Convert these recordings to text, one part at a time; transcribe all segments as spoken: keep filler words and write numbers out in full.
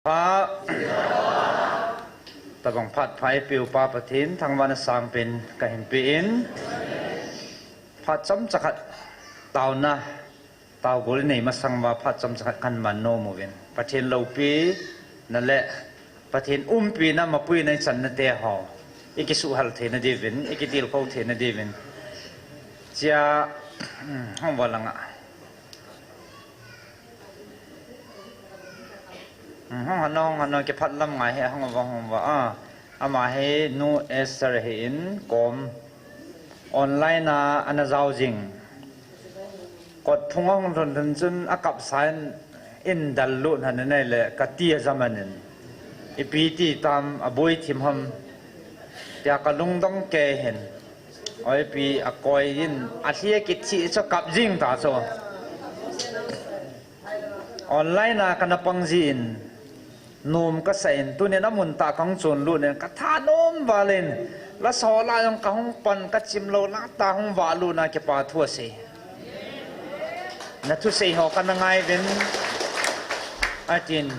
Pa, tabang phat pha eipeu Pa Pathen thangvahna sangpen kahin pe in, phat chomcha khat taona, taogol inei masang uva phat chomcha khat kahin man nom uvin, Pathen loupina le Pathen umpina, mapuina ichan nate ho ikisuhhal theina diuvin, ikitilkhou theina diuvin, chia, hung uva langa. Hung uva, hung uva, kiphat lam ngai hi, hung uva, hung uva, a. Ama hi Nu Esther ahin, kom online a ana jao jing. Kot phung ahung lhun lhun chun akapsa in, in dallut hon anei le kati ajam in. Ipi ti tam, aboi thim ham, tia kalungdong kei hin. Oipi akoi in, alhi akit cheh chu kap jing ta chu. Online a kana pang jin, nom kasa in, tunin amun tah kahung chonlut in, kathanom val in, lasa ho lah jong kahung pan, kachim lou lah tah hung vahlut na kipa thu asei. Nathusei ho kana ngai uvin, atin,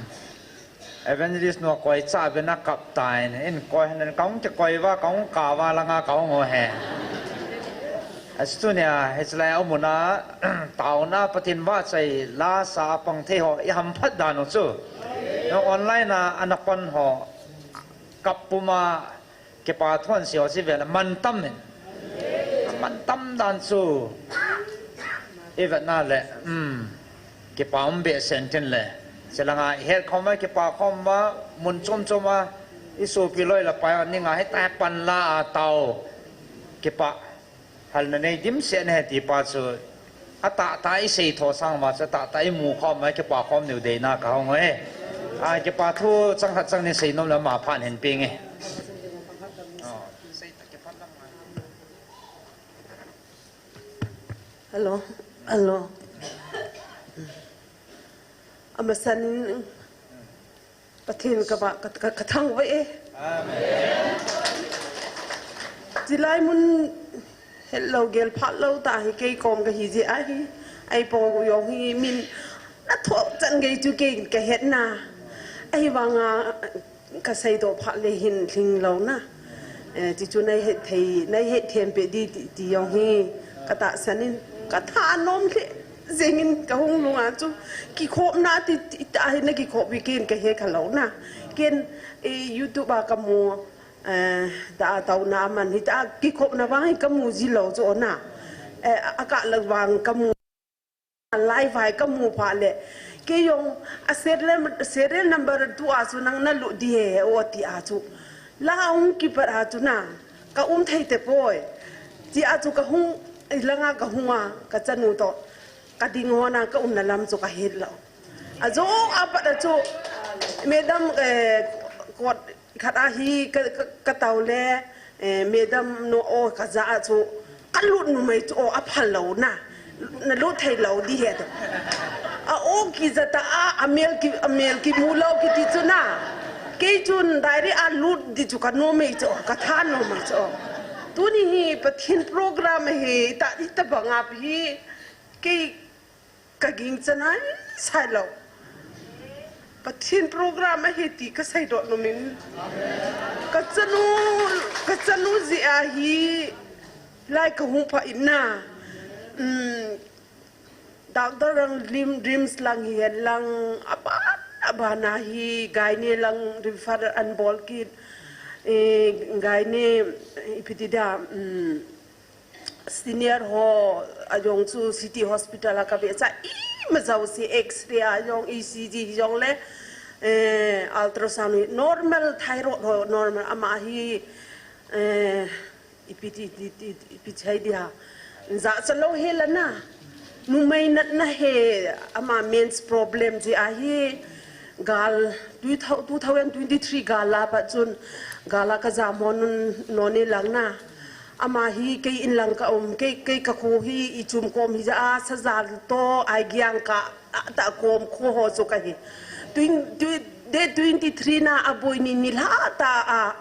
Evangelist nu akoi cha uvin akap tan, in koi hon in kahung kikoi uva, kahung kap uva langa kahung u ahi. Achuti nia, hichelai a um u na, taona Pathen vahchoi lasa a pang thei ho ihamphat dan u chu, online a ana pan ho kap puma kipa thu asei ho chu ivet le mantam in, amantam dan chu ivet na le, um, kipa um behseh in tin le, chelanga ihet khom uva, kipa khom uva, mun chom chom a isopi loi le pai ho ninga hitia pan la a tao, kipa halna nei dimset na ahi ti pa chu, atahtah isei tho sang uva chu, atahtah imu khom uva, kipa khom diu deina kahung u ahi. A, kipa thu chang khat chang ni seinom le ama phat hin peng e. Hello, hello. Amasan in Pathen kavah ka, ka, kathangvah e. Amen. Chulai mun hetlou gel phatlou tah hi kei kom kahi jeh ahi. Eipo jong hi min nathoh chan gei chu kei kahet na. Ahivanga kaseidoh phat le hin lhinglou na. Eh, chuchu neihet thei, neihet them peh di ti, ti jong hi katahsan in, kathanom lheh jeng in kahung lung a chu, kikhopna ti, ti tah hi nakikhop hi ken kahe khalou na. Ken, eh, YouTube a kamu, eh, da taona aman hita kikhopna vang hi kamu ji lou chu na. Eh, akah la vang kamu. Live a kamu phat le, kei jong a serial, serial number two a chu nang nalut di ahi o ti a chu. La ahung kipat a chu na, kaum thei tapoi. Ti a chu kahung, langa kahung a, kachanu toh kading ho na, kaumna lam chu kahet lou. Ajo apat a chu, madam, eh, kot khat a hi ka, ka, katao le, eh, madam nu o kajah a chu, kalut numei chu o aphal lou na. Nalut thei lou di ahi toh. A o kija ta a, amel ki, amel kimu lou kiti chu na. Kei chun direct a lut di chu kanom e chu, kathanom e chu. Tuni hi Pathen program ahi, ta, hitobang a hi, kei kaging chanai sailou. Pathen program ahi ti kaseidoh nom in. Kachanu, kachanu jeh a hi lai kahung pha in na. Um, doctor lang lim, RIMS lang hihen lang, aban, aban a hi gynae lang refer anabol kit. Eh, gynae, ipi ti da, um, senior ho, ajong chu City Hospital a kavechai, ima jouse X-ray ajong, E C G jong le, eh, ultrasound hi normal, thyroid ho normal, ama hi, eh, ipi ti, ti, ti, ipi chai dia. Jachat lou hel ana. Numei natna hi, ama mains problem jeh ahi, gal, two thousand, two thousand twenty-three gal a pat chun, gal a kajam ho nun, noni lang na. Ama hi kei in lang kaum, kei, kei kakho hi ichum kom hi jeh a, Sajal toh, Aigiang kah, a, ta kom kho ho chu kahi. Twen-, twen-, day twenty-three na aboi ni nilhah ta a,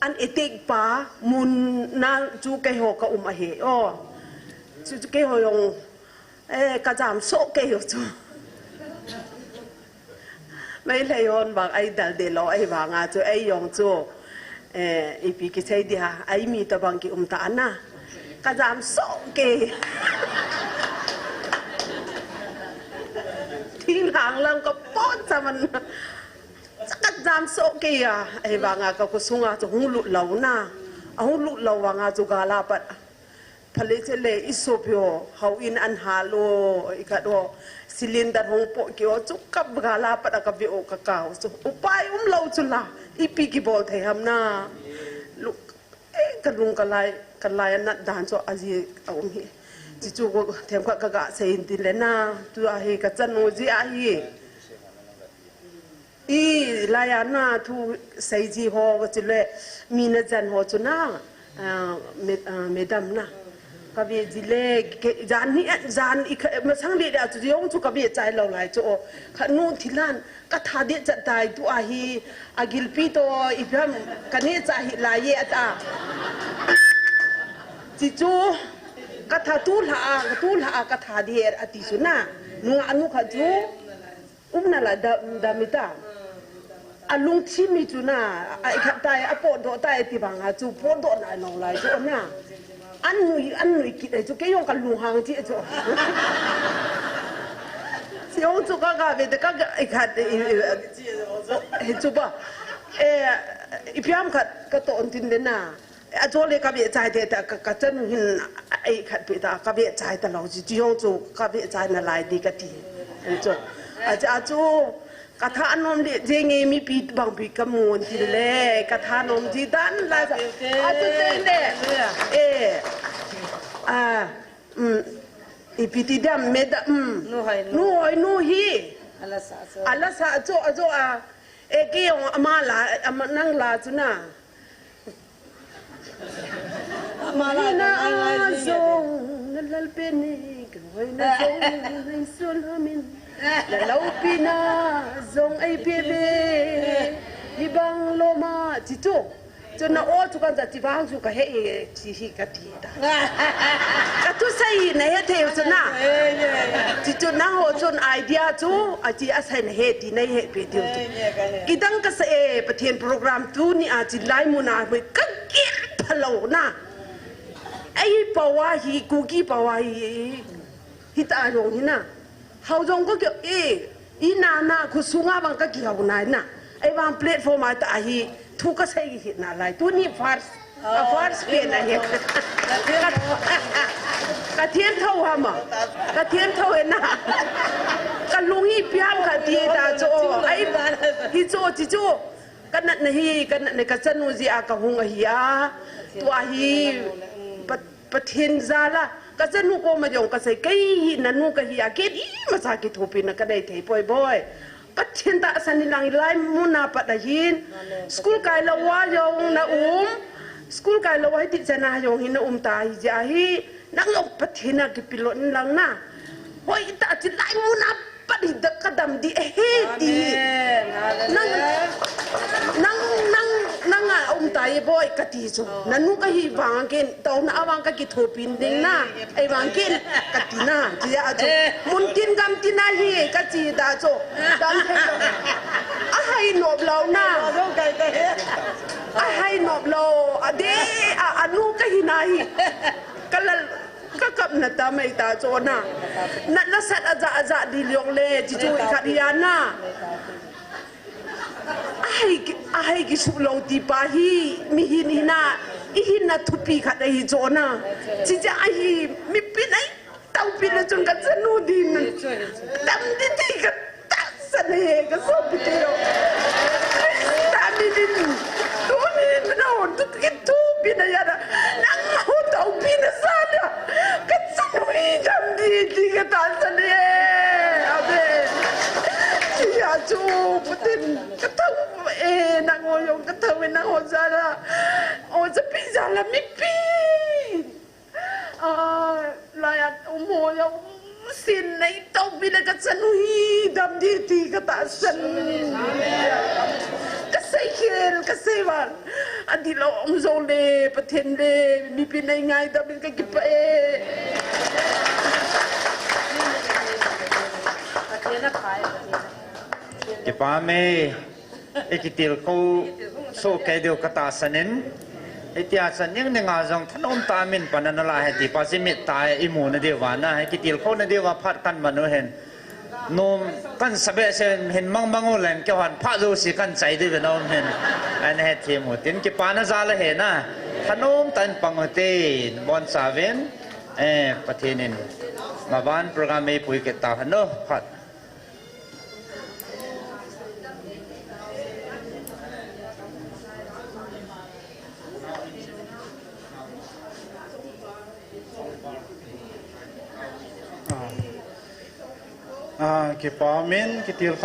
an attack pa mun na chu keiho kaum ahi. O. Chu, chu keiho jong, eh, kajam soh keiho chu. Meitei hon bang ei dal de lou, ei vanga chu, ei jong chu, eh, ipi kisei dia, ei mi tabang ki um ta ana. Ka jam soh kei. Thinglhang lam ka pon cha man. Ka jam soh kei a, ei vanga ka khosunga chu hung lut lou na. A hung lut lou vanga chu gala pat. Phale che le i sopi ho, hao in an hal o, i khat o, cylinder hung po ki o, chu ka gala pat a ka ve o ka kau chu. Upai um lou chu la, ipi kibol thei ham na. Lu, eh, ka lung ka lai, ka lai a nat dan chu a ji a um hi. Chi chu ko them khat ka ga sei in tin le na, tu a hi ka chanu ji a hi. I, lai a na thu sei ji ho, ka chi le, mi na jan ho chu na, ah, me-, ah, madam na. Ka ve ji le, ke, jan ni, jan i kha, masang le le chu jong chu ka ve chai lou lai chu o. Kha nu thilan, ka tha de chat tai tu a hi, a gilpi to, i pham, ka ne cha hi lai ye ata. Chi chu, ka tha tu lha a, tu lha a, ka tha de a ti chu na. Nu a nu kha chu. Umna la da, da mi ta. A lungthim mi chu na, a i khat tai, a potdoh tai ti bang a chu, potdoh na nong lai chu na. An nui, an nui kit ai chu, kei jong ka lunghang ti chu. Chi jong chu ka ga ve de ka ga, i khat, i, i, hi chu ba. Eh, i phiam khat ka to tin de na. A chu le ka ve chai te ta, ka, ka chanu hin ei khat pe ta, ka ve chai ta lou chi, chi jong chu ka ve chai na lai di ka ti. An chu. A chu, a chu, ka tha nom le, je nge mipi bang pi ka mun ti le, ka tha nom ji dan la sa. A chu te de. Eh. A, um, ipi ti dam me da, um. Nu hoi nu. Nu hoi nu hi. Ala sa chu. Ala sa chu, a chu a. E ki jong ama la, ama nang la chu na. Ama la, na ngai ngai a ni zong, na lalpen ni, ka hoi na zong, na sun hamin. Na laupi na zong ai pe ve, hi bang lo ma, chi chu. Chu na o chu kan za chi bang chu ka he e, chi hi ka ti ta. Ka thu sei na he thei chu na. Chi chu na ho chun idea chu, a chi a sei na he ti na he pe ti chu. Kidang ka sa e, Pathen program tu ni a chi lai mun a hoi ka gel phalou na. Ei pau a hi, Kuki pau a hi, hi ta jong hi na. Hao jong ka ki, e, i na na, khosunga bang ka kihao na na. Ei bang platform a ta hi, thu ka sei hi na lai. Tu ni first, a first pen a hi. Ka, ka thiam tho ha ma. Ka thiam tho e na. Ka lung i piam ka ti ta chu. Ei, hi chu, chi chu. Ka natna hi, ka natna ka chanu ji a ka hung a hi a. Tu a hi, pa, Pathen jal a, ka chanu koma jong ka sei, kei hi na nu ka hi a, ken ima cha kithopi na ka nei thei poi boi. Pathen tahsan in lang lai mun a pat a hin. School kai lou a jong na um. School kai lou a hi ti chan a jong hin na um ta hi ja hi. Nang jong Pathen a kipilou in lang na. Hoi ta chi lai mun a Pat hi da ka dam di, eh, he di. Amen. Nang, Hallelujah. Nang, nang, nang a um tai boi ka ti chu. Oh. Na nu ka hi vang ken, to na a vang ka kithopi ding na. Amen. Ei vang ken, ka ti na. Ti a chu. Eh. Mun tin gam tin a hi, ka ti da chu. Dam thei lo. A hai nop lo na. Lo kai kai. A hai nop lo. A de, a, a nu ka hi na hi. Ka lal, Ka kap na ta mai ta chu na. Na, na sat a ja, a ja di liong le, chi chu i khat hi a na. A hai ki, a hai ki su lo ti pa hi, mi hin hi na, i hin na thupi khat a hi chu na. Chi ja a hi, mi pi nai, tau pi na chun ka chanu di na. Tam di ti ka Tahsan e, ka sopite ho. Krista minin. Tuni in na ho, tu kithopi na ya na. Nang ho taopi na sa na. Ka chanu i dam di, ti ka tahsan e. Amen. Ti a chu, Pathen. Ka thou e, nang ho jong, ka thou e, nang ho jal a. O, chapi jal a, mipi. Ah, lai a um ho jong, sin nei taopi le ka chanu hi dam di ti ka tahsan. Ka sei khel, ka sei val. A di lo um jo le, Pathen le, mipi nei ngaidam in ka kipah e. Pathen a phai, Pathen a phai. Kipa me, ikitilkhou soh kei diu katahsan in. Hitia chu ning ninga jong thanom tah a min pan ana la ahi ti pa chu imit tah a imu nadiu va na, ikitilkhou nadiu va phat kaman u hin. Nom kasah behseh hin mangmang u leng keihon phat jouse kachai diu ve nom hin. Ana hethem u tin kipana jal ahi na. Thanom tah in pang u te, nabonchauvin. Eh, Pathen in maban program eipui kit tahen o, phat. Ah, ah, kipa min, kitil